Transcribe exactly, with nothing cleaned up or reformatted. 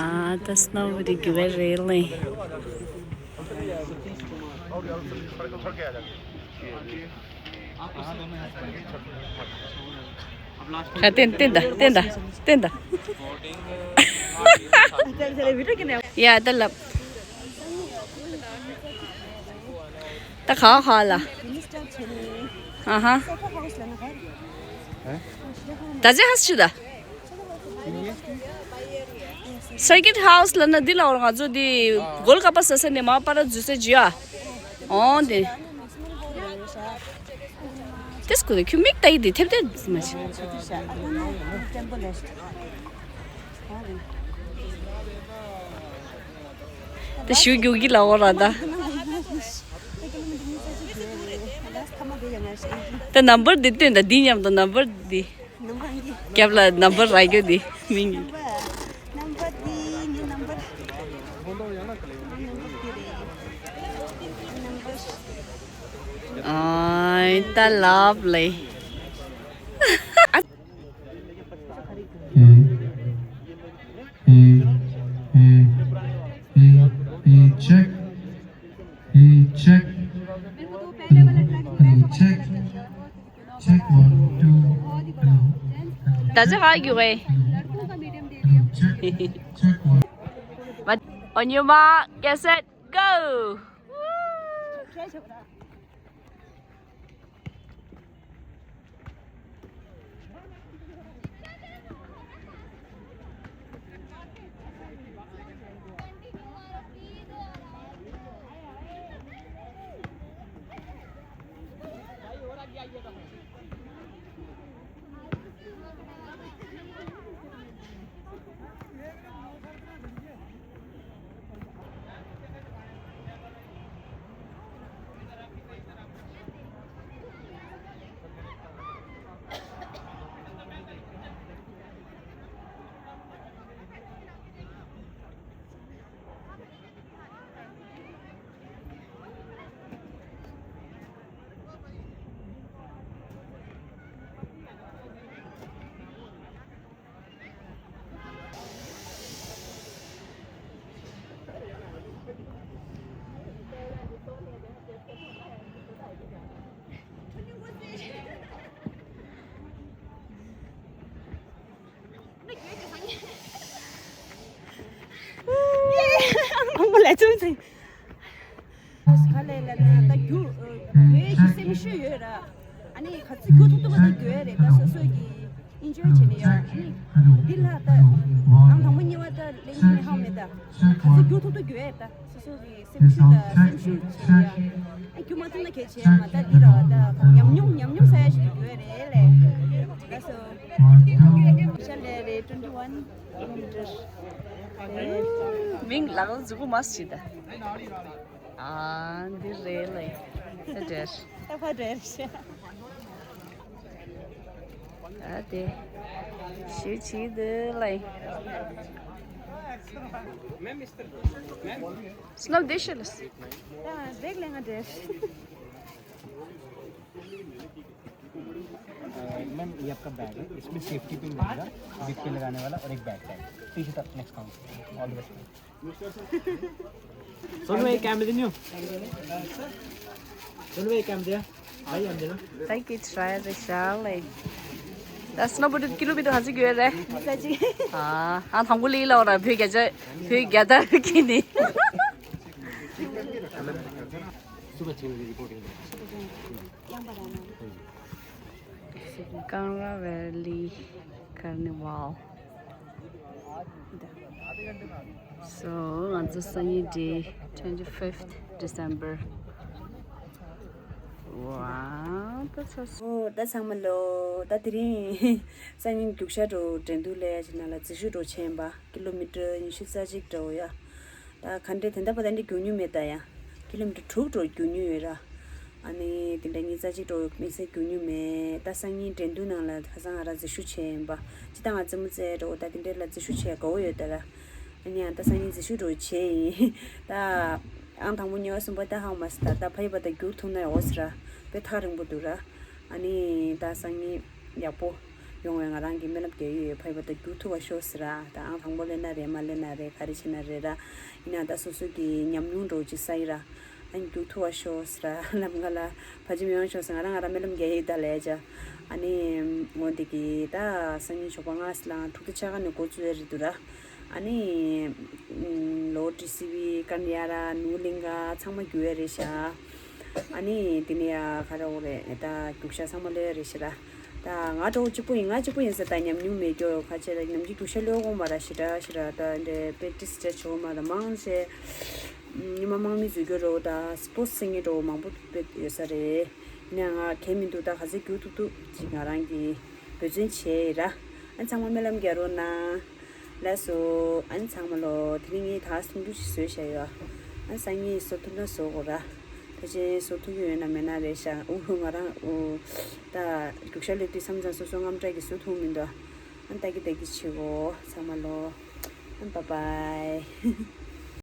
ཨ་ད་སྣང་བ་རི་གི་བེ་རེ་ལེ། ཁ་ཏན་ཏན་ད་ཏན་ད་ཏན་ད། ཡ་ད་ལབ། ད་ག་ག་ལ། ཨ་ཧ། ད་ཅི་ཧ་ཤི་ད། Circuit House ལ་ན་འདི་ལ་འོར་ང་ཚོ་འདི་གོལ་ཀ་པ་ཟ་ས་ནས་མ་པ་ར་འཛུལ་ས་ཇི་ཡ། ཨོ་འདི། དེ་སྐུ་དེ་ཁྱུ་མིག་ཏའི་དེ་ཐེབས་ཐེབས་མ་བྱེད། དེ་ཞུ་རྒྱུ་གི་ལ་འོ་ར་ད། དེ་ནམ་བར་འདི་སྟོན་ད་འདི་མཉམ་དུ་ནམ་བར་འདི། རྒྱབ་ལ་ནམ་བར་རག་རྒྱུ་འདི་མིང་། ཨའི་ད་ལབ་ལེ། Hey, hey, hey, hey, hey, check. Hey, check. Hello, hello, check. Check one, two. Hello, hello. ད་ཆ་ཧ་གི་ཝེ། Hello, check, check one. But on your mark, get set, go. མང་པོ་ལས་བྱུང་ཚེ། ག་ལས་ལ་ན་ད་རྒྱུ་བོད་ཀྱི་སེམས་ཤུགས་ཡོད་ར། ཨ་ནི་ག་ཚོད་རྒྱུ་ཐུབ་ཐུབ་པ་ད་རྒྱུ་ཡ་རེད། ད་སོ་སོ་གི་ཨིན་ཇོའི་བྱས་ནས་ཡ། ཨ་ནི་འདི་ལ་ད་ཨང་དང་པོ་གཉིས་པ་ད་ལེན་གྱི་མེད་ཧ་མེད། ད་ག་ཚོད་རྒྱུ་ཐུབ་ཐུབ་རྒྱུ་ཡ་རེད། ད་སོ་སོ་གི་སེམས་ཤུགས་ད་སེམས་ཤུགས་བྱས་ནས་ཡ། ཨ་རྒྱུ་མ་ཐུབ་ན་གལ་ཆེ་མ། ད་འདི་ར་ད་ཉམས་མྱོང་ཉམས་མྱོང་ས་ཡ་ཞིག་རྒྱུ་ཡ་རེད་ལས། ད་སོ་ཤ་ལས་རེད། twenty one kilometer། མིང་ལག་ལ་འཛུགས་མ་སྲིད་ད། ཨ་འདི་རེད་ལེ། ད་འདྲེར། ད་ཕ་འདྲེར་ཤ། ཨ་དེ། ཞེ་ཆི་འདི་ལེ། སྣབས་འདི་ཤི་ལ་སི། ད་བེག་ལེ་ང་འདྲེར། मैम, ये आपका बैग है, इसमें safety pin रहेगा, जिप पे लगाने वाला, और एक बैग टैग। पीछे तक next count. All the best. Sonu भाई, कैमरे दे न्यू। सोनू भाई, कैमरे दे। भाई, हम देना। Thank you, try the shower. That's no, but kilo bit has a good, eh? ཨ་ཨ་དང་པོ་ལི་ལ་འོ་ར་བོད་རྒྱ་ཆ་བོད་རྒྱ་དར་གི་ནི། Kangra Valley Carnival. So, ང་ཚོ་སང་ཉིན་འདི་twenty fifth December. Wow, that's so. ཨོ་ད་ཚང་མ་ལོ། ད་དེ་རིང་སང་ཉིན་རྒྱུག་ཤར་འགྲོ་འགྲན་བསྡུར་ལས་ཅི་ན་ལ་རྩིས་ཞུ་འགྲོ་ཆེན་པ་ཀི་ལོ་མི་ཊར་ཉི་ཤུ་རྩ་གཅིག་འགྲོ་ཡ། ད་ག་འདྲས་དེ་འདྲ་པ་དེ་འདྲས་རྒྱུག་མྱོང་མེད་ད་ཡ། ཀི་ལོ་མི་ཊར་དྲུག་འགྲོ་རྒྱུག་མྱོང་ཡོད་ར། ཨ་ནི་དེ་འདྲ་ཉི་ཤུ་རྩ་གཅིག་འགྲོ་དམིགས་བསལ་རྒྱུག་མྱོང་མེད། ད་སང་ཉིན་འགྲན་བསྡུར་ནང་ལ་ཁ་སང་ང་ར་རྩིས་ཞུ་བྱས་ཡིན་པ། ཅི་ད་ང་རྩེད་མོ་རྩེ་འགྲོ་ད་དེ་འདྲས་ལ་རྩིས་ཞུ་བྱས་དགའ་བོ་ཡོད་ད་ར། ཨ་ནི་ཡང་ད་སང་ཉིན་རྩིས་ཞུ་འགྲོ་བྱས་ཡིན། ད་ཨང་དང་པོ་གཉིས་པ་གསུམ་པ་ད་ཧང་མ་སི་ད་ད་ཕ་ཡི་པ་ད་རྒྱུག་ཐུབ་ན་ཡོད་སི་ར། དཔེ་ཐག་རིང་པོ་འདུག་ར། ཨ་ནི་ད་སང་ཉིན་ཡག་པོ། ཡོང་བའི་ང་རང་གི་སྨོན་ལམ་རྒྱག་ཡོད་ཡོད། ཕ་ཡི་བ་ད་རྒྱུག་ཐུབ་པ་ཤོག་ཟེར་ར། ད་ཨང་དང་པོ་སླེབས་ན་རེད། མ་སླེབས་ན་རེད། ག་རེ་བྱས་ན་རེད་ར། ཡིན་ན་ད་སོ་སོ་གི་ཉམས་མྱོང་འདྲ་བོ་ཅིག་བསགས་ཡིན་ར། ཨ་ནི་རྒྱུག་ཐུབ་པ་ཤོག་ཟེར་ར། ལམ་ཁ་ལ་བར་ཆད་མི་ཡོང་ཤོག་ཟེར། ང་རང་ང་རང་སྨོན་ལམ་རྒྱག་ཡོད་ད་ལས་ཅ། ཨ་ནི་འོ་འདི་གི་ད་སང་ཉིན་ཞོགས་པ་ང་ལ་འཁྲུག་ཏུ་ཆ་ག་ནས་འགོ་བཙུགས་ཡ་རེད་འདུག་ར། ཨ་ནི། ལོ་ཏི་སི་བི་ཀན་ཡ་ར་ནུ་ལིང་ག་ཚང་མ་རྒྱུག་ཡ་རེད་ཤག་ཨ་ནི་དེ་ནས་ཡ་ག་རེ་འོ་རེད། ད་རྒྱུག་ཤག་ཚང་མ་ལོས་ཡ་རེད་ཤག་ར། ད་ང་འདྲ་བོ་གཅིག་པུ་ཡིན། ང་གཅིག་པུ་ཡིན་ཟེར། ད་ཉམས་མྱོང་མེད་རྒྱུ་ཁ་ཆེ་ར། ནམ་རྒྱུན་རྒྱུག་ཤག་ལོས་དགོངས་པ་ར་ཤི་ར་ཤི་ར། ད་འདྲ་པེ་ཏི་སི་ཅ་ཆོ་མ་ར་མང་ཆེ་ཉི་མ་དམག་མི་འཛུལ་རྒྱུ་རོ། ད་སི་པོ་སི་སེང་གེ་འདྲ་བོ་མང་པོ་ཡོད་ས་རེད། ཡིན་ན་ང་གལ་མི་འདུག་ད་ག་ཚོད་རྒྱུག་ཐུབ་ཐུབ་ཅིག་ང་རང་གི་འབད་བརྩོན་བྱས་ཡིན་ར། ཨ་ཚང་མ་སྨོན་ལམ་རྒྱག་རོགས་གནང་། ལགས་སོ། ཨ་ནི་ཚང་མ་ལོ། དེ་རིང་ངས་ད་སུམ་ཅུ་ཞིག་བཟོས་བཞག་ཡོད། ཨ་ནི་སང་ཉིན་བཟོ་ཐུབ་ན་བཟོ་དགོས་ར། ད་ཅི་བཟོ་ཐུབ་ཀྱི་ཡོད་ན་མེད་ན་རེད་ཤག་ཨུ་ཧུ་ང་རང་ཨུ། ད་རྒྱུག་ཤག་སླེབས་དུས་མཚམས་མཚམས་སོ་སོ་དངངས་སྐྲག་གིས་བཟོ་ཐུབ་མི་འདུག་ཨ་ནི་ལྟ་གི་ལྟ་གི་བྱེད་དགོས་ཚང་མ་ལོ། ཨ་ནི་བཱའི་བཱའི།